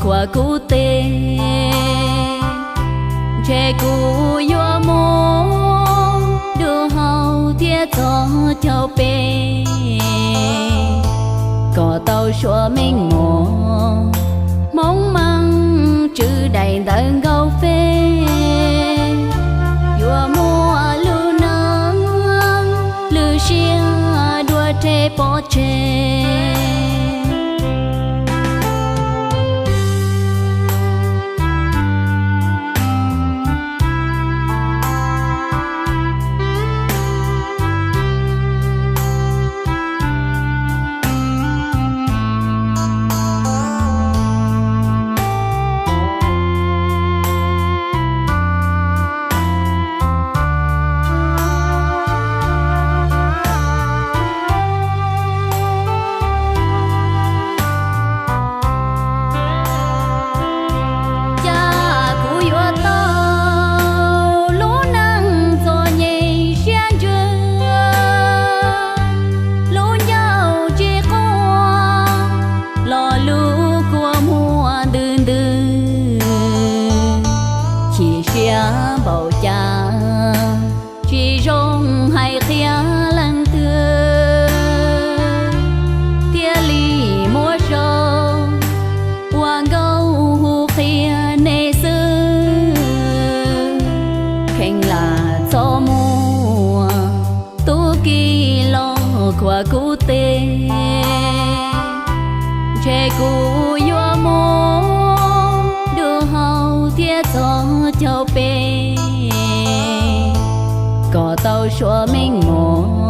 ua kuv teg, ntshe kuv yuav muab dua hau thiab txog caug peb, kom tau suav meej mom, hmoob meej tswv daim ntawv nkauj fej, yuav muaj lub neej lwj siab dua rhe pov tseg. Cas kuv yuav tau lub neej txom nyem siab ntsws, lub ncauj tsis quaj, lo lus kua muag ntws ntws, chim siab npaum cas tsis zoo hais qhia leej twg, thiaj li muab sau ua nkauj hu qhia nej xwb. Kheev lam txhob muaj tub ki los khuam kuv teg, ntshe kuv yuav muab dua hau thiab txog caug peb, kom tau suav meej mom,